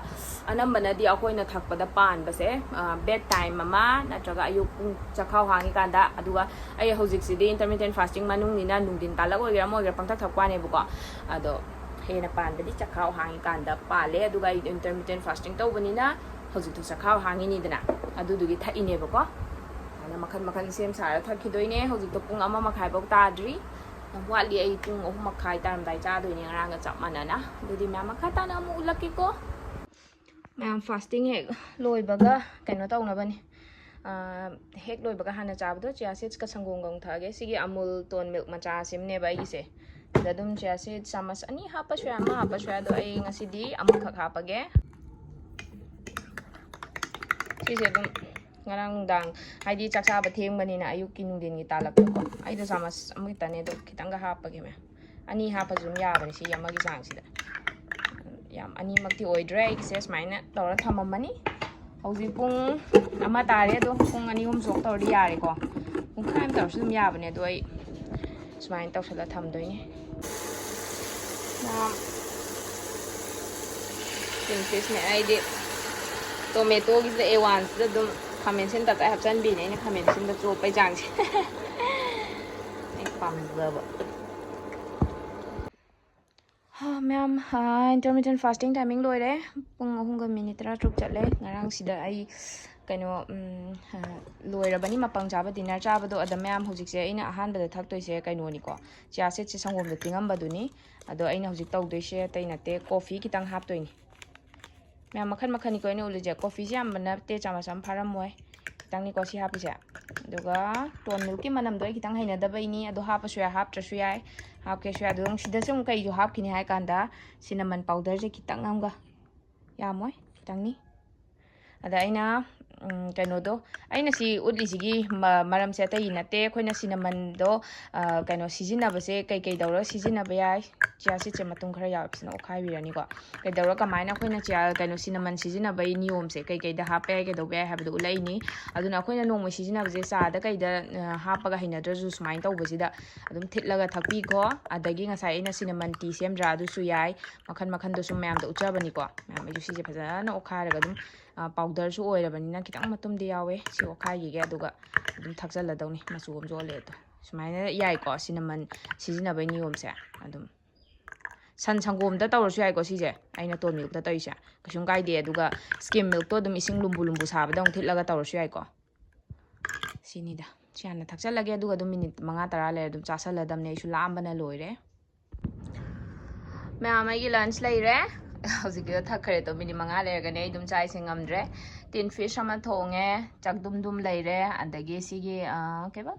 ꯑꯅꯝꯕꯅꯗꯤ ꯑꯩꯈꯣꯏꯅ ꯊꯛꯄꯗ ꯄꯥꯟꯕꯁꯦ bed time ꯑꯃ ꯅꯠꯇ꯭ꯔꯒ ꯑꯌꯨꯛ ꯄꯨꯡ ꯆꯥꯛꯈꯥꯎ ꯍꯥꯡꯉꯤꯀꯥꯟꯗ꯫ ꯑꯗꯨꯒ ꯑꯩ ꯍꯧꯖꯤꯛꯁꯤꯗꯤ intermittent fasting ꯃꯅꯨꯡꯅꯤꯅ ꯅꯨꯡꯊꯤꯟ ꯇꯥꯂꯛ ꯑꯣꯏꯒꯦꯔꯥ ꯑꯃ ꯑꯣꯏꯒꯦꯔꯥ ꯄꯪꯊꯛ ꯊꯛꯄ ꯋꯥꯅꯦꯕꯀꯣ꯫ ꯑꯗꯣ ꯍꯦꯟꯅ ꯄꯥꯟꯕꯗꯤ ꯆꯥꯛꯈꯥꯎ ꯍꯥꯡꯉꯤꯀꯥꯟꯗ ꯄꯥꯜꯂꯦ꯫ ꯑꯗꯨꯒ ꯑꯩ intermittent fasting ꯇꯧꯕꯅꯤꯅ ꯍꯧꯖꯤꯛꯇꯣ ꯆꯥꯛꯈꯥꯎ ꯍꯥꯡꯉꯤꯅꯤꯗꯅ, ꯑꯗꯨꯗꯨꯒꯤ ꯊꯛꯏꯅꯦꯕꯀꯣ꯫ ꯑꯗꯨꯅ ꯃꯈꯜ ꯃꯈꯜ ꯁꯦꯝ ꯁꯥꯔ ꯊꯛꯈꯤꯗꯣꯏꯅꯦ꯫ ꯍꯧꯖꯤꯛꯇꯣ ꯄꯨꯡ ꯑꯃ ꯃꯈꯥꯏꯐꯧ ꯇꯥꯗ꯭ꯔꯤ, ꯌꯥꯝ ꯋꯥꯠꯂꯤ꯫ ꯑꯩ ꯄꯨꯡ ꯑꯍꯨꯝ ꯃꯈꯥꯏ ꯇꯥꯔꯝꯗꯥꯏ ꯆꯥꯗꯣꯏꯅꯦ, ꯉꯔꯥꯡꯒ ꯆꯞ ꯃꯥꯟꯅꯅ꯫ ꯑꯗꯨꯗꯤ ꯃꯌꯥꯝ ꯃꯈꯥ ꯇꯥꯅ ꯑꯃꯨꯛ ꯎꯠꯂꯛꯀꯦꯀꯣ꯫ ꯃꯌꯥꯝ ꯐꯥꯁꯇꯤꯡ ꯍꯦꯛ ꯂꯣꯏꯕꯒ ꯀꯩꯅꯣ ꯇꯧꯅꯕꯅꯤ꯫ ꯍꯦꯛ ꯂꯣꯏꯕꯒ ꯍꯥꯟꯅ ꯆꯥꯕꯗꯣ chia seedsꯀ ꯁꯪꯒꯣꯝꯒ ꯑꯃꯨꯛ ꯊꯛꯑꯒꯦ꯫ ꯁꯤꯒꯤ ꯑꯃꯨꯜ ꯇꯣꯟ ꯃꯤꯜꯛ ꯃꯆꯥꯁꯤꯃꯅꯦꯕ ꯑꯩꯒꯤꯁꯦ꯫ ꯁꯤꯗ ꯑꯗꯨꯝ chia seeds ꯆꯥꯃꯁ ꯑꯅꯤ ꯍꯥꯞꯄꯁꯨ ꯌꯥꯏ, ꯑꯃ ꯍꯥꯞꯄꯁꯨ ꯌꯥꯏ꯫ ꯑꯗꯣ ꯑꯩ ꯉꯁꯤꯗꯤ ꯑꯃꯈꯛ ꯍꯥꯞꯄꯒꯦ꯫ ꯁꯤꯁꯦ ꯑꯗꯨꯝ ꯉꯔꯥꯡ ꯅꯨꯡꯗꯥꯡ, ꯍꯥꯏꯗꯤ ꯆꯥꯛ ꯆꯥꯕ ꯊꯦꯡꯕꯅꯤꯅ ꯑꯌꯨꯛꯀꯤ ꯅꯨꯡꯊꯤꯟꯒꯤ ꯇꯥꯜꯂꯛꯄꯀꯣ꯫ ꯑꯩꯗꯣ ꯆꯥꯃꯁ ꯑꯃꯈꯛꯇꯅꯦ, ꯑꯗꯣ ꯈꯤꯇꯪꯒ ꯍꯥꯞꯄꯒꯦ ꯃꯌꯥꯝ꯫ ꯑꯅꯤ ꯍꯥꯞꯄꯁꯨ ꯑꯗꯨꯝ ꯌꯥꯕꯅꯤ ꯁꯤ ꯑꯃꯒꯤ ꯆꯥꯡꯁꯤꯗ꯫ ꯌꯥꯝ ꯑꯅꯤꯃꯛꯇꯤ ꯑꯣꯏꯗ꯭ꯔꯦ ꯑꯩꯒꯤꯁꯦ꯫ ꯁꯨꯃꯥꯏꯅ ꯇꯧꯔ ꯊꯝꯃꯝꯃꯅꯤ꯫ ꯍꯧꯖꯤꯛ ꯄꯨꯡ ꯑꯃ ꯇꯥꯔꯦ꯫ ꯑꯗꯣ ꯄꯨꯡ ꯑꯅꯤ ꯑꯍꯨꯝ ꯁꯣꯛ ꯇꯧꯔꯗꯤ ꯌꯥꯔꯦꯀꯣ꯫ ꯄꯨꯡꯈꯥꯏ ꯑꯃ ꯇꯧꯔꯁꯨ ꯑꯗꯨꯝ ꯌꯥꯕꯅꯦ꯫ ꯑꯗꯣ ꯑꯩ ꯁꯨꯃꯥꯏꯅ ꯇꯧꯁꯜꯂ ꯊꯝꯗꯣꯏꯅꯦ꯫ ꯌꯥꯝ ꯇꯤꯟ ꯐꯤꯁꯅꯦ꯫ ꯑꯩꯗꯤ ꯇꯣꯃꯦꯇꯣꯒꯤꯁꯤꯗ ꯑꯦꯋꯥꯟꯁꯤꯗ ꯑꯗꯨꯝ ꯈꯥꯃꯦꯟ ꯑꯁꯤꯟꯕ ꯇꯞꯇꯥꯏ ꯍꯥꯞꯆꯤꯟꯕꯤꯅꯦ ꯑꯩꯅ, ꯈꯥꯃꯦꯟ ꯑꯁꯤꯟꯕ ꯆꯣꯞꯄꯩ ꯆꯥꯡꯁꯦ꯫ ꯑꯩ ꯄꯥꯝꯖꯕ꯫ ꯍꯥ, ꯃꯌꯥꯝ, intermittent fasting timing ꯂꯣꯏꯔꯦ꯫ ꯄꯨꯡ ꯑꯍꯨꯝꯒ ꯃꯤꯅꯤꯠ ꯇꯔꯥꯇꯔꯨꯛ ꯆꯠꯂꯦ꯫ ꯉꯔꯥꯡꯁꯤꯗ ꯑꯩ ꯀꯩꯅꯣ, ꯎꯝ, ꯑ, ꯂꯣꯏꯔꯕꯅꯤ ꯃꯄꯪ ꯆꯥꯕ, ꯗꯤꯅꯔ ꯆꯥꯕꯗꯣ꯫ ꯑꯗ ꯃꯌꯥꯝ, ꯍꯧꯖꯤꯛꯁꯦ ꯑꯩꯅ ꯑꯍꯥꯟꯕꯗ ꯊꯛꯇꯣꯏꯁꯦ ꯀꯩꯅꯣꯅꯤꯀꯣ, ꯆꯤꯌꯥ ꯁꯤꯗꯁꯦ ꯁꯪꯒꯣꯝꯗ ꯇꯤꯡꯉꯝꯕꯗꯨꯅꯤ꯫ ꯑꯗꯣ ꯑꯩꯅ ꯍꯧꯖꯤꯛ ꯇꯧꯗꯣꯏꯁꯦ ꯑꯇꯩ ꯅꯠꯇꯦ, ꯀꯣꯐꯤ ꯈꯤꯇꯪ ꯍꯥꯞꯇꯣꯏꯅꯤ꯫ ꯃꯌꯥꯝ, ꯃꯈꯟ ꯃꯈꯟꯅꯤꯀꯣ ꯑꯩꯅ ꯎꯠꯂꯤꯁꯦ꯫ ꯀꯣꯐꯤꯁꯦ ꯌꯥꯝꯕ ꯅꯠꯇꯦ, ꯆꯥꯃꯁ ꯑꯃ ꯐꯥꯔꯝꯃꯣꯏ, ꯈꯤꯇꯪꯅꯤꯀꯣ ꯁꯤ ꯍꯥꯞꯄꯤꯁꯦ꯫ ꯑꯗꯨꯒ ꯇꯣꯟ ꯃꯤꯜꯛꯀꯤ ꯃꯅꯝꯗꯣ ꯑꯩ ꯈꯤꯇꯪ ꯍꯩꯅꯗꯕꯩꯅꯤ, ꯑꯗꯣ ꯍꯥꯞꯄꯁꯨ ꯌꯥꯏ, ꯍꯥꯞꯇ꯭ꯔꯁꯨ ꯌꯥꯏ, ꯍꯥꯞꯀꯦꯁꯨ ꯌꯥꯏ꯫ ꯑꯗꯣ ꯅꯪ ꯁꯤꯗꯁꯨ ꯑꯃꯨꯛ ꯀꯩꯁꯨ ꯍꯥꯞꯈꯤꯅꯤ ꯍꯥꯏ ꯀꯥꯟꯗ ꯁꯤꯅꯃꯟ ꯄꯥꯎꯗꯔꯁꯦ ꯈꯤꯇꯪ ꯑꯃꯒ, ꯌꯥꯝꯃꯣꯏ, ꯈꯤꯇꯪꯅꯤ꯫ ꯑꯗ ꯑꯩꯅ, ꯎꯝ, ꯀꯩꯅꯣꯗꯣ, ꯑꯩꯅ ꯁꯤ ꯎꯠꯂꯤꯁꯤꯒꯤ ꯃ-, ꯃꯔꯝꯁꯦ ꯑꯇꯩꯒꯤ ꯅꯠꯇꯦ꯫ ꯑꯩꯈꯣꯏꯅ ꯁꯤꯅꯃꯟꯗꯣ, ꯑ, ꯀꯩꯅꯣ, ꯁꯤꯖꯤꯟꯅꯕꯁꯦ ꯀꯩꯀꯩ ꯇꯧꯔꯒ ꯁꯤꯖꯤꯟꯅꯕ ꯌꯥꯏ? ꯆꯤꯌꯥ ꯁꯤꯗꯁꯦ ꯃꯇꯨꯝ ꯈꯔ ꯌꯥꯎꯋꯦ, ꯐꯖꯅ ꯑꯣꯠꯈꯥꯏꯕꯤꯔꯅꯤꯀꯣ꯫ ꯀꯩꯗꯧꯔ ꯀꯃꯥꯏꯅ ꯑꯩꯈꯣꯏꯅ ꯆꯤꯌꯥ-, ꯀꯩꯅꯣ, ꯁꯤꯅꯃꯟ ꯁꯤꯖꯤꯟꯅꯕꯒꯤ ꯅꯤꯌꯣꯝꯁꯦ, ꯀꯩꯀꯩꯗ ꯍꯥꯞꯄ ꯌꯥꯏ, ꯀꯩꯗꯧꯕ ꯌꯥꯏ ꯍꯥꯏꯕꯗꯣ ꯎꯠꯂꯛꯏꯅꯤ꯫ ꯑꯗꯨꯅ ꯑꯩꯈꯣꯏꯅ ꯅꯣꯡꯃ ꯁꯤꯖꯤꯟꯅꯕꯁꯦ ꯆꯥꯗ ꯀꯩꯗ, ꯑ, ꯍꯥꯞꯄꯒ ꯍꯩꯅꯗ꯭ꯔꯁꯨ, ꯁꯨꯃꯥꯏꯅ ꯇꯧꯕꯁꯤꯗ ꯑꯗꯨꯝ ꯊꯤꯠꯂꯒ ꯊꯛꯄꯤꯈꯣ꯫ ꯑꯗꯒꯤ ꯉꯁꯥꯏ ꯑꯩꯅ ꯁꯤꯅꯃꯟ ꯇꯤ ꯁꯦꯝꯗ꯭ꯔꯥ, ꯑꯗꯨꯁꯨ ꯌꯥꯏ꯫ ꯃꯈꯟ ꯃꯈꯟꯗꯣ ꯁꯨꯝ ꯃꯌꯥꯝꯗ ꯎꯠꯆꯕꯅꯤꯀꯣ꯫ ꯃꯌꯥꯝ, ꯑꯩꯁꯨ ꯁꯤꯁꯦ ꯐꯖꯅ ꯑꯣꯠꯈꯥꯏꯔꯒ ꯑꯗꯨꯝ, ꯑ, ꯄꯥꯎꯗꯔꯁꯨ ꯑꯣꯏꯔꯕꯅꯤꯅ ꯈꯤꯇꯪ ꯃꯇꯨꯝꯗꯤ ꯌꯥꯎꯋꯦ꯫ ꯁꯤ ꯑꯣꯠꯈꯥꯏꯈꯤꯒꯦ, ꯑꯗꯨꯒ ꯑꯗꯨꯝ ꯊꯛꯆꯜꯂꯗꯧꯅꯤ꯫ ꯃꯆꯨ ꯑꯃꯁꯨ ꯑꯣꯜꯂꯦ ꯑꯗꯣ꯫ ꯁꯨꯃꯥꯏꯅ ꯌꯥꯏꯀꯣ, ꯁꯤꯅꯃꯟ ꯁꯤꯖꯤꯟꯅꯕꯩ ꯅꯤꯌꯣꯝꯁꯦ꯫ ꯑꯗꯨꯝ ꯁꯟ ꯁꯪꯒꯣꯝꯗ ꯇꯧꯔꯁꯨ ꯌꯥꯏꯀꯣ ꯁꯤꯁꯦ, ꯑꯩꯅ ꯇꯣꯟ ꯃꯤꯜꯛꯇ ꯇꯧꯔꯤꯁꯦ꯫ ꯀꯩꯁꯨꯝ ꯀꯥꯏꯗꯦ꯫ ꯑꯗꯨꯒ skim milkꯇꯣ ꯑꯗꯨꯝ ꯏꯁꯤꯡ ꯂꯨꯝꯕꯨ ꯂꯨꯝꯕꯨ ꯁꯥꯕꯗ ꯑꯃꯨꯛ ꯊꯤꯠꯂꯒ ꯇꯧꯔꯁꯨ ꯌꯥꯏꯀꯣ꯫ ꯁꯤꯅꯤꯗ꯫ ꯁꯤ ꯍꯥꯟꯅ ꯊꯛꯆꯜꯂꯒꯦ, ꯑꯗꯨꯒ ꯑꯗꯨꯝ ꯃꯤꯅꯤꯠ ꯃꯉꯥ ꯇꯔꯥ ꯂꯩꯔ ꯑꯗꯨꯝ ꯆꯥꯁꯜꯂꯗꯝꯅꯦ꯫ ꯑꯩꯁꯨ ꯂꯥꯝꯕꯅ ꯂꯣꯏꯔꯦ꯫ ꯃꯌꯥꯝ, ꯑꯩꯒꯤ lunch ꯂꯩꯔꯦ꯫ ꯍꯧꯖꯤꯛꯀꯤꯗꯣ ꯊꯛꯈ꯭ꯔꯦ꯫ ꯑꯗꯣ ꯃꯤꯅꯤꯠ ꯃꯉꯥ ꯂꯩꯔꯒꯅꯦ ꯑꯩ ꯑꯗꯨꯝ ꯆꯥꯛ ꯏꯁꯤꯡ ꯉꯝꯗ꯭ꯔꯦ꯫ Tin fish ꯑꯃ ꯊꯣꯡꯉꯦ, ꯆꯥꯛꯗꯨꯝꯗꯨꯝ ꯂꯩꯔꯦ, ꯑꯗꯒꯤ ꯁꯤꯒꯤ, ꯑ, ꯀꯩꯕ?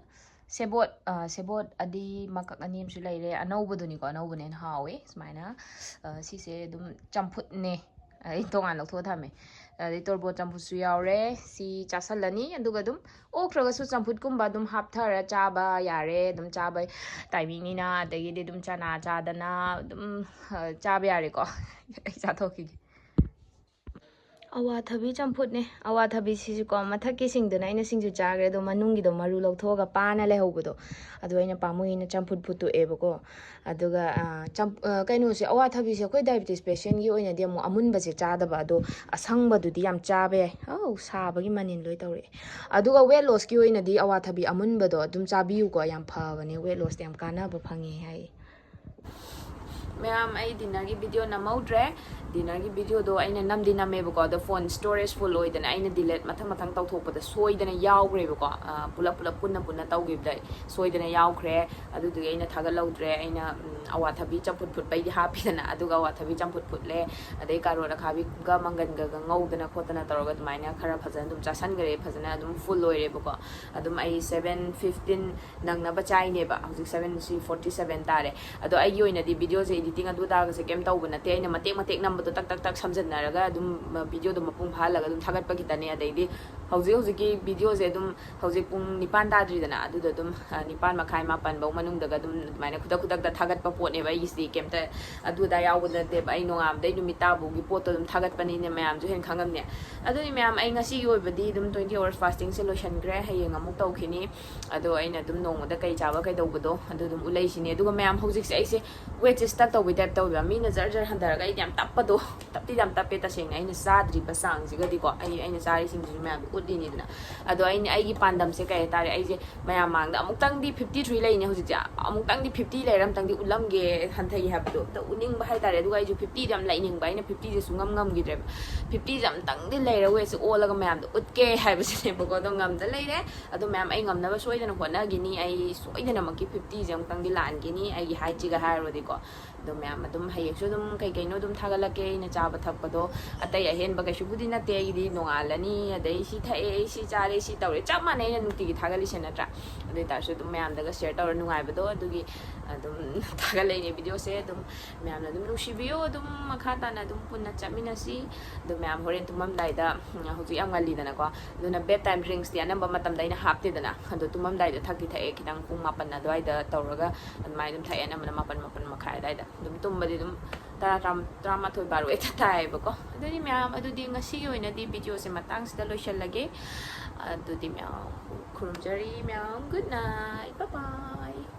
ꯁꯦꯕꯣꯠ, ꯑ, ꯁꯦꯕꯣꯠ ꯑꯗꯤ ꯃꯀꯛ ꯑꯅꯤ ꯑꯃꯁꯨ ꯂꯩꯔꯦ꯫ ꯑꯅꯧꯕꯗꯨꯅꯤꯀꯣ, ꯑꯅꯧꯕꯅ ꯍꯦꯟꯅ ꯍꯥꯎꯋꯦ꯫ ꯁꯨꯃꯥꯏꯅ, ꯑ, ꯁꯤꯁꯦ ꯑꯗꯨꯝ ꯆꯝꯐꯨꯠꯅꯦ꯫ ꯑꯩ ꯇꯣꯉꯥꯟ ꯂꯧꯊꯣꯛꯑ ꯊꯝꯃꯦ꯫ ꯑꯗꯩ ꯇꯣꯔꯕꯣꯠ ꯆꯝꯐꯨꯠꯁꯨ ꯌꯥꯎꯔꯦ꯫ ꯁꯤ ꯆꯥꯁꯜꯂꯅꯤ꯫ ꯑꯗꯨꯒ ꯑꯗꯨꯝ ꯑꯣꯛꯈ꯭ꯔꯒꯁꯨ ꯆꯝꯐꯨꯠꯀꯨꯝꯕ ꯑꯗꯨꯝ ꯍꯥꯞꯊꯔ ꯆꯥꯕ ꯌꯥꯔꯦ꯫ ꯑꯗꯨꯝ ꯆꯥꯕ timingꯅꯤꯅ, ꯑꯗꯒꯤꯗꯤ ꯑꯗꯨꯝ ꯆꯅꯥ ꯆꯥꯗꯅ ꯑꯗꯨꯝ, ꯑ, ꯆꯥꯕ ꯌꯥꯔꯦꯀꯣ꯫ ꯑꯩ ꯆꯥꯊꯣꯛꯈꯤꯒꯦ꯫ ꯑꯋꯥꯊꯕꯤ ꯆꯝꯐꯨꯠꯅꯦ꯫ ꯑꯋꯥꯊꯕꯤꯁꯤꯁꯨꯀꯣ, ꯃꯊꯛꯀꯤ ꯁꯤꯡꯗꯨꯅ ꯑꯩꯅ ꯁꯤꯡꯖꯨ ꯆꯥꯈ꯭ꯔꯦ, ꯑꯗꯣ ꯃꯅꯨꯡꯒꯤꯗꯣ ꯃꯔꯨ ꯂꯧꯊꯣꯛꯑꯒ ꯄꯥꯅ ꯂꯩꯍꯧꯕꯗꯣ, ꯑꯗꯨ ꯑꯩꯅ ꯄꯥꯝꯃꯨꯏꯅ ꯆꯝꯐꯨꯠ ꯐꯨꯠꯇꯣꯛꯑꯦꯕꯀꯣ꯫ ꯑꯗꯨꯒ, ꯑ, ꯆꯝ-, ꯑ, ꯀꯩꯅꯣꯁꯦ, ꯑꯋꯥꯊꯕꯤꯁꯦ ꯑꯩꯈꯣꯏ diabetes patientꯀꯤ ꯑꯣꯏꯅꯗꯤ ꯑꯃꯨꯛ ꯑꯃꯨꯟꯕꯁꯦ ꯆꯥꯗꯕ, ꯑꯗꯣ ꯑꯁꯪꯕꯗꯨꯗꯤ ꯌꯥꯝ ꯆꯥꯕ ꯌꯥꯏ꯫ ꯑꯧ, ꯁꯥꯕꯒꯤ ꯃꯅꯤꯟ ꯂꯣꯏ ꯇꯧꯔꯛꯑꯦ꯫ ꯑꯗꯨꯒ weight lossꯀꯤ ꯑꯣꯏꯅꯗꯤ ꯑꯋꯥꯊꯕꯤ ꯑꯃꯨꯟꯕꯗꯣ ꯑꯗꯨꯝ ꯆꯥꯕꯤꯌꯨꯀꯣ, ꯌꯥꯝ ꯐꯕꯅꯦ, weight lossꯇ ꯌꯥꯝ ꯀꯥꯟꯅꯕ ꯐꯪꯉꯦ ꯍꯥꯏꯌꯦ꯫ ꯃꯌꯥꯝ, ꯑꯩ dinnerꯒꯤ video ꯅꯝꯍꯧꯗ꯭ꯔꯦ꯫ Dinner ꯒꯤ video ꯗꯣ ꯑꯩꯅ ꯅꯝꯗꯤ ꯅꯝꯃꯦꯕꯀꯣ, ꯑꯗꯣ phone storage full ꯑꯣꯏꯗꯅ ꯑꯩꯅ delete ꯃꯊꯪ ꯃꯊꯪ ꯇꯧꯊꯣꯛꯄꯗ ꯁꯣꯏꯗꯅ ꯌꯥꯎꯈ꯭ꯔꯦꯕꯀꯣ꯫ ꯑ, ꯄꯨꯂꯞ ꯄꯨꯂꯞ ꯄꯨꯟꯅ ꯄꯨꯟꯅ ꯇꯧꯈꯤꯕꯗ ꯁꯣꯏꯗꯅ ꯌꯥꯎꯈ꯭ꯔꯦ꯫ ꯑꯗꯨꯗꯨꯒꯤ ꯑꯩꯅ ꯊꯥꯒꯠꯍꯧꯗ꯭ꯔꯦ꯫ ꯑꯩꯅ, ꯎꯝ, ꯑꯋꯥꯊꯕꯤ ꯆꯝꯐꯨꯠ ꯐꯨꯠꯄꯩꯗꯤ ꯍꯥꯞꯄꯤꯗꯅ, ꯑꯗꯨꯒ ꯑꯋꯥꯊꯕꯤ ꯆꯝꯐꯨꯠ ꯐꯨꯠꯂꯦ, ꯑꯗꯩ carrot ꯑꯈꯥꯕꯤꯒ ꯃꯪꯒꯟꯒꯒ ꯉꯧꯗꯅ ꯈꯣꯠꯇꯅ ꯇꯧꯔꯒ ꯑꯗꯨꯃꯥꯏꯅ ꯈꯔ ꯐꯖꯅ ꯑꯗꯨꯝ ꯆꯥꯁꯟꯈ꯭ꯔꯦ꯫ ꯐꯖꯅ ꯑꯗꯨꯝ full ꯑꯣꯏꯔꯦꯕꯀꯣ꯫ ꯑꯗꯨꯝ ꯑꯩ seven fifteen ꯅꯪꯅꯕ ꯆꯥꯏꯅꯦꯕ꯫ ꯍꯧꯖꯤꯛ seven, ꯁꯤ forty seven ꯇꯥꯔꯦ꯫ ꯑꯗꯣ ꯑꯩꯒꯤ ꯑꯣꯏꯅꯗꯤ video ꯁꯦ editing ꯑꯗꯨ ꯑꯗꯥꯒꯁꯦ ꯀꯩꯝ ꯇꯧꯕ ꯅꯠꯇꯦ꯫ ꯑꯩꯅ ꯃꯇꯦꯛ ꯃꯇꯦꯛ ꯅꯝꯕꯗꯣ ꯇꯛ ꯇꯛ ꯇꯛ ꯁꯝꯖꯟꯅꯔꯒ ꯑꯗꯨꯝ, ꯃ, video ꯗꯣ ꯃꯄꯨꯡ ꯐꯥꯍꯜꯂꯒ ꯑꯗꯨꯝ ꯊꯥꯒꯠꯄ ꯈꯤꯇꯅꯦ꯫ ꯑꯗꯩꯗꯤ ꯍꯧꯖꯤꯛ ꯍꯧꯖꯤꯛꯀꯤ video ꯁꯦ ꯑꯗꯨꯝ ꯍꯧꯖꯤꯛ ꯄꯨꯡ ꯅꯤꯄꯥꯟ ꯇꯥꯗ꯭ꯔꯤꯗꯅ, ꯑꯗꯨꯗ ꯑꯗꯨꯝ, ꯑ, ꯅꯤꯄꯥꯟ ꯃꯈꯥꯏ, ꯃꯥꯄꯟ ꯐꯧ ꯃꯅꯨꯡꯗꯒ ꯑꯗꯨꯝ ꯑꯗꯨꯃꯥꯏꯅ ꯈꯨꯗꯛ ꯈꯨꯗꯛꯇ ꯊꯥꯒꯠꯄ ꯄꯣꯠꯅꯦꯕ꯫ ꯑꯩꯒꯤꯁꯤꯗꯤ ꯀꯩꯝꯇ ꯑꯗꯨ ꯑꯗꯥ ꯌꯥꯎꯕ ꯅꯠꯇꯦꯕ꯫ ꯑꯩ ꯅꯣꯡꯉꯥꯟꯕꯗꯩ ꯅꯨꯃꯤꯠ ꯇꯥꯕꯨꯒꯤ ꯄꯣꯠꯇꯣ ꯑꯗꯨꯝ ꯊꯥꯒꯠꯄꯅꯤꯅ ꯃꯌꯥꯝꯁꯨ ꯍꯦꯟꯅ ꯈꯪꯉꯝꯅꯦ꯫ ꯑꯗꯨꯅꯤ ꯃꯌꯥꯝ, ꯑꯩ ꯉꯁꯤꯒꯤ ꯑꯣꯏꯕꯗꯤ ꯑꯗꯨꯝ twenty hours fasting ꯁꯦ ꯂꯣꯏꯁꯟꯈ꯭ꯔꯦ꯫ ꯍꯌꯦꯡ ꯑꯃꯨꯛ ꯇꯧꯈꯤꯅꯤ꯫ ꯑꯗꯣ ꯑꯩꯅ ꯑꯗꯨꯝ ꯅꯣꯡꯃꯗ ꯀꯩ ꯆꯥꯕ ꯀꯩꯗꯧꯕꯗꯣ ꯑꯗꯨ ꯑꯗꯨꯝ ꯎꯠꯂꯛꯏꯁꯤꯅꯦ꯫ ꯑꯗꯨꯒ ꯃꯌꯥꯝ, ꯍꯧꯖꯤꯛꯁꯦ ꯑꯩꯁꯦ weight ꯁꯦ stuck ꯇꯧꯕꯩ type ꯇꯧꯋꯦꯕ꯫ ꯃꯤꯅ ꯖꯔ ꯖꯔ ꯍꯟꯊꯔꯒ ꯑꯩꯗꯤ ꯌꯥꯝ ꯇꯞꯄꯗꯣ, ꯇꯞꯇꯤ ꯌꯥꯝ ꯇꯞꯄꯦ ꯇꯁꯦꯡꯅ꯫ ꯑꯩꯅ ꯆꯥꯗ꯭ꯔꯤꯕ ꯆꯥꯡꯁꯤꯒꯗꯤꯀꯣ, ꯑꯩ, ꯑꯩꯅ ꯆꯥꯔꯤꯁꯤꯡꯁꯤꯁꯨ ꯃꯌꯥꯝꯗ ꯎꯠꯂꯤꯅꯤꯗꯅ꯫ ꯑꯗꯣ ꯑꯩꯅ, ꯑꯩꯒꯤ ꯄꯥꯟꯗꯝꯁꯦ ꯀꯩ ꯍꯥꯏꯇꯥꯔꯦ, ꯑꯩꯁꯦ ꯃꯌꯥꯝ ꯃꯥꯡꯗ ꯑꯃꯨꯛꯇꯪꯗꯤ fifty three ꯂꯩꯅꯦ ꯍꯧꯖꯤꯛꯁꯦ, ꯑꯃꯨꯛꯇꯪꯗꯤ fifty ꯂꯩꯔ ꯑꯃꯨꯛꯇꯪꯗꯤ ꯎꯠꯂꯝꯒꯦ, ꯍꯟꯊꯩ ꯍꯥꯏꯕꯗꯣ ꯑꯝꯇ ꯎꯠꯅꯤꯡꯕ ꯍꯥꯏꯇꯥꯔꯦ꯫ ꯑꯗꯨꯒ ꯑꯩꯁꯨ fifty ꯗꯤ ꯌꯥꯝ ꯂꯩꯅꯤꯡꯕ, ꯑꯩꯅ fifty ꯁꯦ ꯁꯨꯡꯉꯝ ꯉꯝꯈꯤꯗ꯭ꯔꯦꯕ꯫ Fifty ꯁꯦ ꯑꯃꯨꯛꯇꯪꯗꯤ ꯂꯩꯔ weight ꯁꯦ ꯑꯣꯜꯂꯒ ꯃꯌꯥꯝꯗ ꯎꯠꯀꯦ ꯍꯥꯏꯕꯁꯤꯅꯦꯕꯀꯣ꯫ ꯑꯗꯣ ꯉꯝꯗ ꯂꯩꯔꯦ꯫ ꯑꯗꯣ ꯃꯌꯥꯝ, ꯑꯩ ꯉꯝꯅꯕ ꯁꯣꯏꯗꯅ ꯍꯣꯠꯅꯈꯤꯅꯤ꯫ ꯑꯩ ꯁꯣꯏꯗꯅꯃꯛꯀꯤ fifty ꯁꯦ ꯑꯃꯨꯛꯇꯪꯗꯤ ꯂꯥꯟꯈꯤꯅꯤ, ꯑꯩꯒꯤ height ꯁꯤꯒ ꯍꯥꯏꯔꯨꯔꯗꯤꯀꯣ꯫ ꯑꯗꯣ ꯃꯌꯥꯝ, ꯑꯗꯨꯝ ꯍꯌꯦꯡꯁꯨ ꯑꯗꯨꯝ ꯀꯩ ꯀꯩꯅꯣ ꯑꯗꯨꯝ ꯊꯥꯒꯠꯂꯛꯀꯦ, ꯑꯩꯅ ꯆꯥꯕ ꯊꯛꯄꯗꯣ꯫ ꯑꯇꯩ ꯑꯍꯦꯟꯕ ꯀꯩꯁꯨꯕꯨꯗꯤ ꯅꯠꯇꯦ꯫ ꯑꯩꯒꯤꯗꯤ ꯅꯣꯡꯉꯥꯜꯂꯅꯤ, ꯑꯗꯩ ꯁꯤ ꯊꯛꯑꯦ, ꯑꯩ ꯁꯤ ꯆꯥꯔꯦ, ꯁꯤ ꯇꯧꯔꯦ, ꯆꯞ ꯃꯥꯟꯅꯩ ꯑꯩꯅ ꯅꯨꯡꯇꯤꯒꯤ ꯊꯥꯒꯠꯂꯤꯁꯦ, ꯅꯠꯇ꯭ꯔꯥ? ꯑꯗꯨ ꯑꯣꯏ ꯇꯥꯔꯁꯨ ꯑꯗꯨꯝ ꯃꯌꯥꯝꯗꯒ share ꯇꯧꯔ ꯅꯨꯡꯉꯥꯏꯕꯗꯣ, ꯑꯗꯨꯒꯤ ꯑꯗꯨꯝ ꯊꯥꯒꯠꯂꯛꯏꯅꯦ video ꯁꯦ꯫ ꯑꯗꯨꯝ ꯃꯌꯥꯝꯅ ꯑꯗꯨꯝ ꯅꯨꯡꯁꯤꯕꯤꯌꯣ, ꯑꯗꯨꯝ ꯃꯈꯥ ꯇꯥꯅ ꯑꯗꯨꯝ ꯄꯨꯟꯅ ꯆꯠꯃꯤꯟꯅꯁꯤ꯫ ꯑꯗꯣ ꯃꯌꯥꯝ, ꯍꯣꯔꯦꯟ ꯇꯨꯝꯃꯝꯗꯥꯏꯗ, ꯎꯝ, ꯍꯧꯖꯤꯛ ꯌꯥꯝ ꯉꯜꯂꯤꯗꯅꯀꯣ, ꯑꯗꯨꯅ bed time drinks ꯇꯤ ꯑꯅꯝꯕ ꯃꯇꯝꯗ ꯑꯩꯅ ꯍꯥꯞꯇꯦꯗꯅ꯫ ꯑꯗꯣ ꯇꯨꯝꯃꯝꯗꯥꯏꯗ ꯊꯛꯇꯤ ꯊꯛꯑꯦ, ꯈꯤꯇꯪ ꯄꯨꯡ ꯃꯥꯄꯟ ꯑꯗꯨꯋꯥꯏꯗ ꯇꯧꯔꯒ ꯑꯗꯨꯃꯥꯏꯅ ꯑꯗꯨꯝ ꯊꯛꯑꯦ, ꯑꯅꯝꯕꯅ ꯃꯥꯄꯟ, ꯃꯥꯄꯟ ꯃꯈꯥꯏ ꯑꯗꯨꯋꯥꯏꯗ꯫ ꯑꯗꯨꯝ ꯇꯨꯝꯕꯗꯤ ꯑꯗꯨꯝ ꯇꯔꯥ, ꯇꯔꯥ, ꯇꯔꯥꯃꯥꯊꯣꯏ, ꯕꯥꯔꯣ ꯍꯦꯛꯇ ꯇꯥꯏꯌꯦꯕꯀꯣ꯫ ꯑꯗꯨꯗꯤ ꯃꯌꯥꯝ, ꯑꯗꯨꯗꯤ ꯉꯁꯤꯒꯤ ꯑꯣꯏꯅꯗꯤ video ꯁꯦ ꯃꯇꯥꯡꯁꯤꯗ ꯂꯣꯏꯁꯤꯜꯂꯒꯦ꯫ ꯑꯗꯨꯗꯤ ꯃꯌꯥꯝ, ꯈꯨꯔꯨꯝꯖꯔꯤ ꯃꯌꯥꯝ, good night, bye bye꯫